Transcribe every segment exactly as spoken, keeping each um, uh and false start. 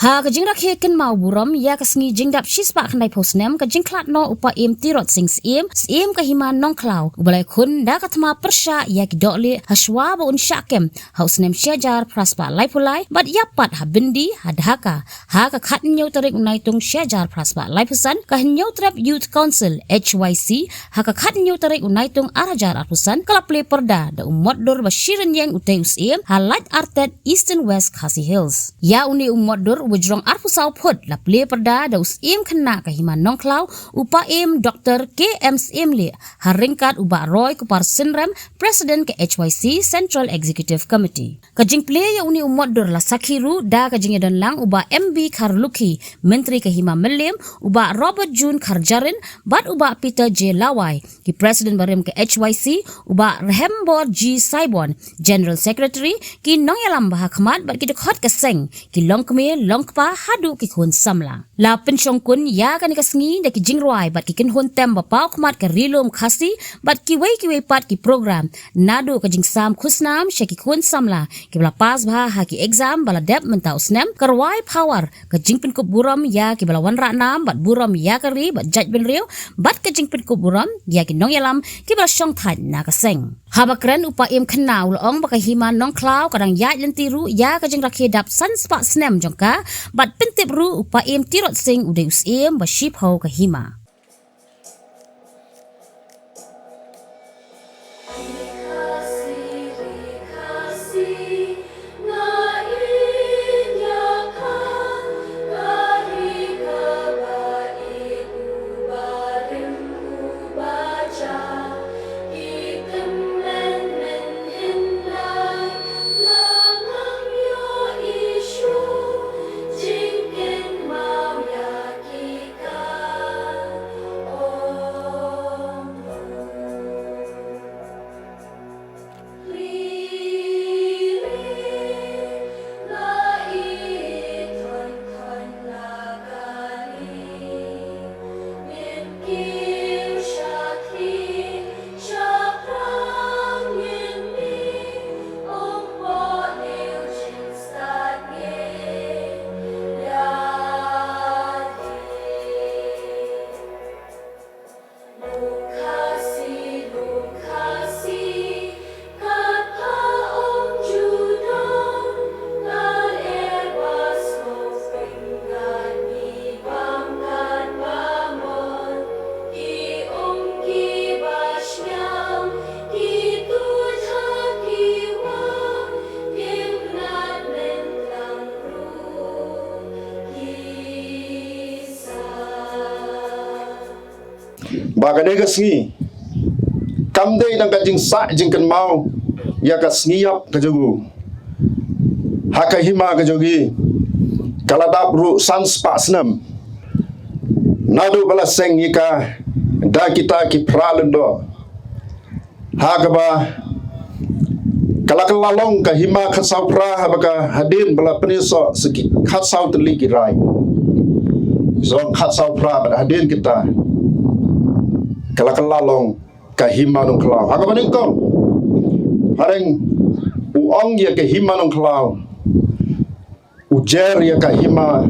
Ha ka jingrakhe kynmaw burom ïa ka sngi jingdap shispah khyndai phew snem ka jingkhlad noh u Paiem Tirot Sing Syiem, Syiem ka Hima Nongkhlaw, uba la ïakhun da ka thma pyrshah ïa ki dohlieh hashwa ba un shah kem ha u snem shihajar phraspah laiphew lai, bad ïap pat ha byndi ha Dhaka ha ka khathynñiew tarik u Naitung shihajar phraspah laiphew san. Ka Hynñiewtrep Youth Council, H Y C, ha ka khathynñiew tarik u Naitung arhajar arphew san ka la plie pyrda da u motdur ba shi rynïeng utei u Syiem ha Laitartet, Eastern West Khasi Hills. Ïa une u motdur uba jrong arphew saw phut la plie pyrda da u Syiem khynnah ka Hima Nongkhlaw, u Paiem Doktor K M Syiemlieh, ha ryngkat u Bah Roy Kupar Synrem, President ka H Y C Central Executive Committee. Ka jingplie ïa une u motdur la sakhi ruh da ka jingïadon lang u Bah M B Kharlukhi, Myntri ka Hima Mylliem, u Bah Robert June Kharjarin, bad u Bah Peter J Lawai, ki President barim ka H Y C, u Bah Rhembor G Saibon, General Secretary, ki nongïalam ba ha khmat bad ki dkhot ka seng, ki longkmie longkpa haduh ki khun samla. La pynshongkun ïa kane ka sngi da ki jingrwai bad ki kynhun tem ba paw khmat ka Ri Lum Khasi bad kiwei kiwei pat ki program, naduh ka jingsam khusnam sha ki khun samla kiba la pass bha ha ki exam ba la dep mynta u snem, ka rwai power, ka jingpynkup burom ïa kiba la wanrah nam bad burom ïa ka ri bad jaitbynriew, bad ka jingpynkup burom ïa ki nongïalam kiba la shongthait na ka seng. Haba kren u Paiem khynnah u la ong ba ka Hima Nongkhlaw ka dang ïaid lynti ruh ïa ka jingrakhe dap san spah snem jong ka, bad pyntip ruh u Paiem Tirot Sing u dei u Syiem ba shiphew ka hima. Ba kane ka sngi kam dei tang ka jingsah jingkynmaw ïa ka sngi ïap ka jong u ha ka hima ka jong ngi. Ka la dap ruh san spah snem naduh ba la seng ïa ka da kita ki phra lyngdoh. Ha kaba ka la kylla long ka hima khatsaw phra, haba ka hadien ba la pynïasoh sa ki khatsaw tylli ki rai. Zong khatsaw phra bad hadien kita ka la kylla long ka Hima Nongkhlaw. Ha kaba nyngkong, phareng u ong ïa ka Hima Nongkhlaw, u jer ïa ka hima,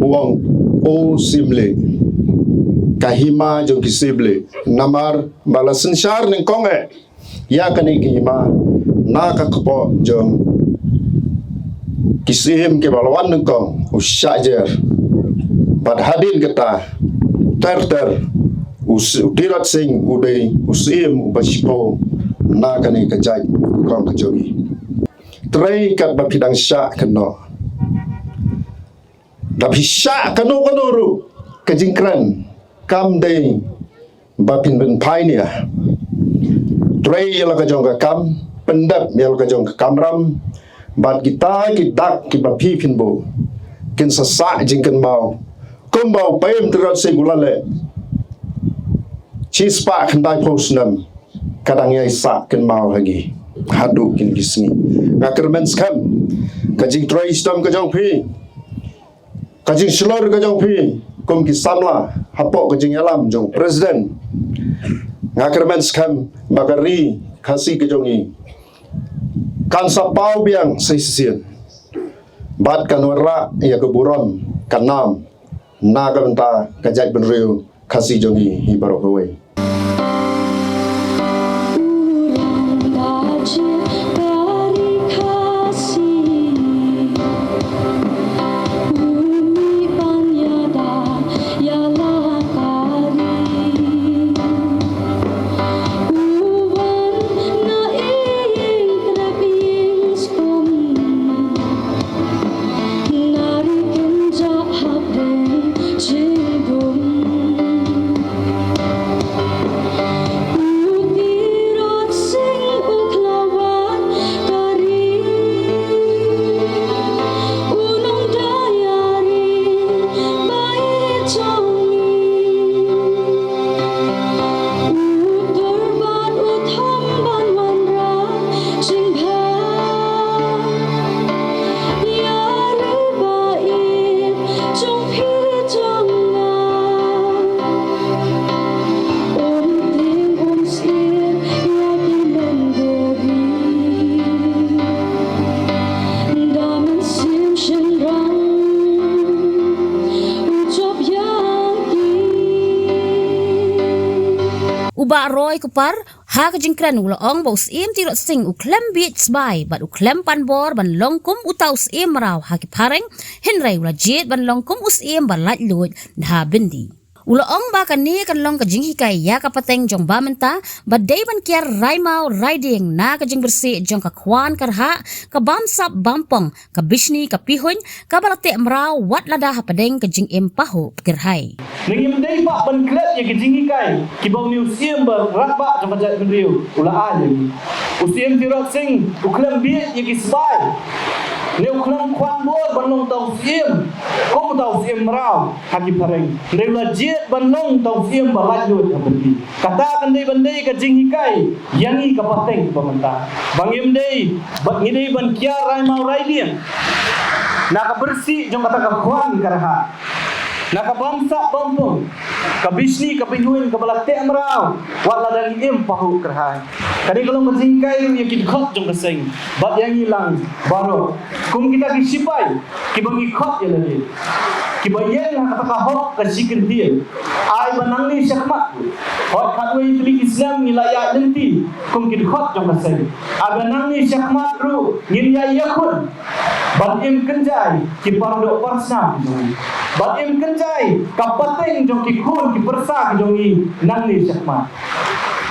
u ong, "O Syiemlieh, ka hima jong ki Syiemlieh." Namar ba la synshar nyngkong eh ïa kane ka hima na ka kpoh jong ki Syiem kiba la wan nyngkong, u shah jer. Bad hadien kata ter ter u S-, u Tirot Sing u dei u Syiem uba shiphew na kane ka jaitbynriew ka jong ngi. Trei katba phi dang shah kynnoh. Da phi shah kano kano ruh ka jingkren kam dei ba phin pynphai nia. Trei ïa la ka jong ka kam, pyndep ïa la ka jong ka kamram, bad kita ki dak kiba phi phin buh kin sa sah jingkynmaw kumba u Paiem Tirot Sing u la leh shispah khyndaiphew snem. Ka dang ïai sah kynmaw ha ngi haduh kine ki sngi. Nga kyrmen skhem ka jingtrei shitom ka jong phi, ka jingshlur ka jong phi kum ki samla hapoh ka jingïalam jong President. Nga kyrmen skhem ba ka ri Khasi ka jong ngi kan sa paw biang sa shisien. Bad kan wanrah ïa ka burom ka nam na ka bynta ka jaitbynriew Khasi jong ngi hi baroh kawei. U Bah Roy Kupar, ha ka jingkren u la ong ba u Syiem Tirot Sing u khlem bieit sbai bad u khlem pan bor ban long kum uta u Syiem mraw ha ki phareng, hynrei u la jied ban long kum u Syiem ba laitluid ha byndi. U la ong ba kane kan long ka jinghikai ïa ka pateng jong ba mynta, ba dei ban kiar rai maw rai dieng na ka jingbersih jong ka khwan ka rhah, ka bamsap bampong, ka bishni ka pihuiñ, kaba la teh mraw wat lada hapdeng ka jingim pahuh kyrhai. Ne ngim dei pat ban klet ïa ki jinghikai kiba une u Syiem ba radbah jong ka jaitbynriew u la ai ïa ngi. U Syiem Tirot Sing u khlem bieit ïa ki sbai, ne u khlem khwan bor ban long uta u Syiem kum uta u Syiem mraw ha ki phareng. Hynrei u la jied ban long uta u Syiem ba laitluid ha byndi. Kata kan dei ban dei ka jinghikai ïa ngi ka pateng ba mynta, ba ngim dei, ba ngi dei ban kiar rai maw rai dieng na ka bersih jong kata ka khwan ka rhah, na ka bamsap bampong, ka bishni ka pihuiñ kaba la teh mraw wat lada ngi im pahuh kyrhai. Kane ka long ka jinghikai ruh ïa ki dkhot jong ka seng bad ïa ngi lang baroh kum kita ki shipai kiba ngi khot ïa lade, kiba ïeng ha kata ka hok ka shi kyntien. Ai ba nangne shakhmat, hooid khatwei tylli ki snem ngi la ïaid lynti kum ki dkhot jong ka seng. Ai ba nangne shakhmat ruh ngin ïai ïakhun ban im kynjai ki pardoh parsnam ki jong ngi, ban im kynjai ka pateng jong ki khun ki pyrsa ki jong ngi nangne shakhmat.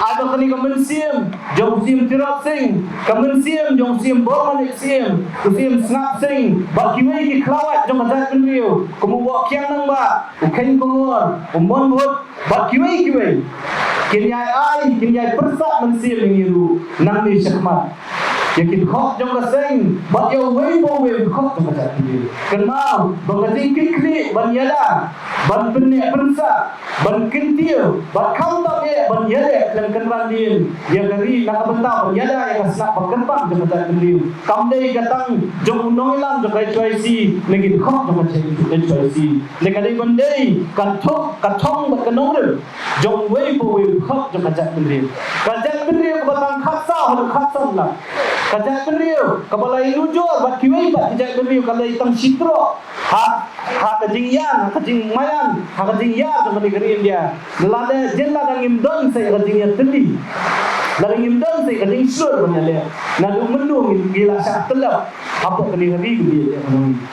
Ai ba kane ka mynsiem jong u Syiem Tirot Sing, ka mynsiem jong u Syiem Bormanik Syiem, u Syiem Sngap Sing bad kiwei ki khlawait jong ka jaitbynriew kum u Woh Kiang Nangbah, u Kheiñ Kongor, u Mon Bhut bad kiwei kiwei, kin ïai ai, kin ïai pyrsad mynsiem ïa ngi ruh nangne shakhmat, ïa ki dkhot jong ka seng bad ïa uwei pa uwei u dkhot jong ka jaitbynriew. Kynmaw ba ka jingkitkhlieh ban ïada, ban pynneh pynsah, ban kyntiew bad khamtam eh ban ïaleh khlem kynran dien ïa ka ri na ka bynta ban ïada ïa ka shnat ba kyrpang jong ka jaitbynriew kam dei ka tang jong u nongïalam jong ka H Y C ne ki dkhot jong ka H Y C. Ne ka dei ban dei ka thong, ka thong bad ka nongrim jong uwei pa uwei u dkhot jong ka jaitbynriew. Ka jaitbynriew kaba tang khatsaw haduh khatsan lak, ka jaitbynriew kaba la ïanujor bad kiwei pat ki jaitbynriew, ka la tang shi troh ha, ha ka jingïan, ha ka jingmaïan, ha ka jingïar jong kane ka ri India. Lada, jen lada ngim don sa ïa ka jingïatylli, lada ngim don sa ïa ka jingshlur ban ïaleh, naduh mynno ngi, ngi la shah tyllep hapoh kane ka ri ka bieit.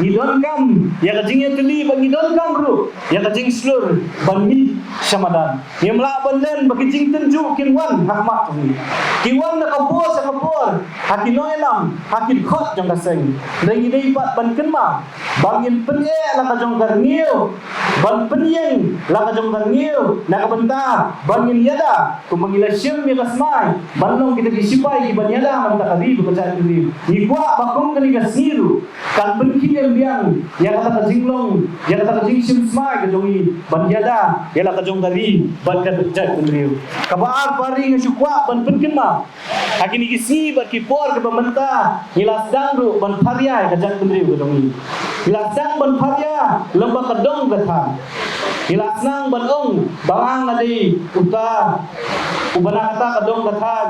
Ngi donkam ïa ka jingïatylli bad ngi donkam ruh ïa ka jingshlur ban mih sha madan. Ngim lah ban len ba ki jingtynjuh kin wan ha khmat jong ngi. Ki wan na ka por sha ka por ha ki nongïalam, ha ki dkhot jong ka seng. Hynrei ngi dei pat ban kynmaw ba ngin pyneh la ka jong ka rngiew, ban pynïeng la ka jong ka rngiew na ka bynta ba ngin ïada kumba ngi la shim ïa ka smai ban long kita ki shipai kiban ïada na ka bynta ka ri bad ka jaitbynriew. Ngi kwah ba kum kane ka sngi ruh kan pynkhih biang ïa kata ka jinglong, ïa kata ka jingshim smai ka jong ngi ban ïada ïa la ka jong ka ri bad ka jaitbynriew. Kaba ar, pari, nga shu kwah ban pynkynmaw ha kine ki sngi bad ki por kiba mynta, ngi la sdang ruh ban pharia ïa ka jaitbynriew ka jong ngi. Ngi la sdang ban pharia lyngba ka dong ka thaiñ. Ngi la sdang ban ong ba nga nga dei uta uba na kata ka dong ka thaiñ.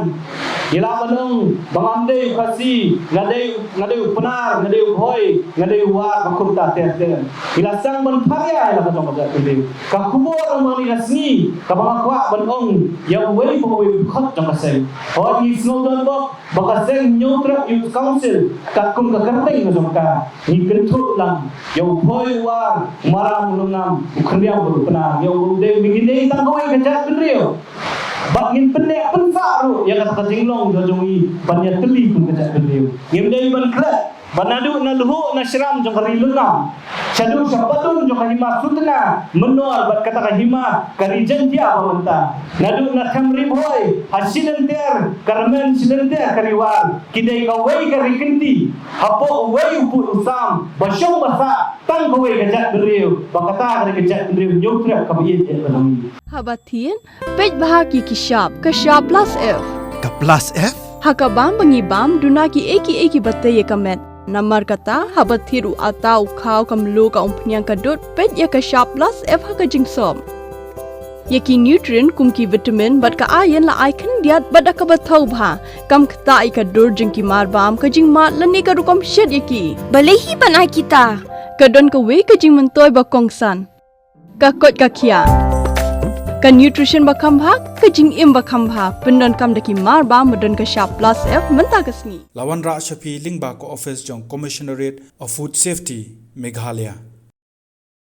Ngi lah ban ong ba ngam dei u Khasi, nga dei, nga dei u Pnar, nga dei u Bhoi, nga dei u War, ba kumta ter ter. Ngi la sdang ban pharia ïa la ka jong ka jaitbynriew. Ka khubor ba ngi la sngi, kaba nga kwah ban ong ïa uwei pa uwei u dkhot jong ka seng. Hooid, ngi sngewdon bok ba ka seng Hynñiewtrep Youth Council, katkum ka kyrteng ka jong ka, ngi kynthup lang ïa u Bhoi, u War, u Maram, u Longam, u Khyndiat bad u Pnar, ïa u dei, ngi dei tang kawei ka jaitbynriew. Bad ngin pynneh pynsah ruh ïa kata ka jinglong jong ngi ban ïatylli kum ka jaitbynriew. Ngim dei ban klet ba naduh na lhuh na shram jong ka ri Lyngngam, shaduh sha padun jong ka hima Sutnga Mynnor bad kata ka hima ka ri Jaintia ba mynta, naduh na them Ri Bhoi ha shilynter ka rmen shilynter ka Ri War, ki dei kawei ka ri kynti hapoh uwei u pud u sam ba shong ba sah tang kawei ka jaitbynriew, ba kata ka dei ka jaitbynriew Hynñiewtrep kaba ïeit ïa ka jong ngi. Haba thied, peit bha ïa ki shap, ka shap Plus F. Ka Plus F? Ha ka bam ba ngi bam, duna kiei kiei kiba tei ïa ka met. Namar kata, haba thied u atta, u khaw, ka mluh, ka umphniang, ka dud, peit ïa ka shap Plus F ha ka jingsop. Ïa ki nutrient kum ki vitamin bad ka iron la ai khyndiat bad da kaba thaw bha. Kam ktah ïa ka dur jong ki marbam, ka jingmad lane ka rukom shet ïa ki. Balei hi ban ai kita? Ka don kawei ka jingmyntoi ba kongsan. Ka koit ka khiah. Ka nutrition ba kham bha, ka jingim ba kham bha. Pyndonkam da ki marbam ba don ka shap Plus F mynta ka sngi. La wanrah sha phi lyngba ka office jong Commissionerate of Food Safety, Meghalaya.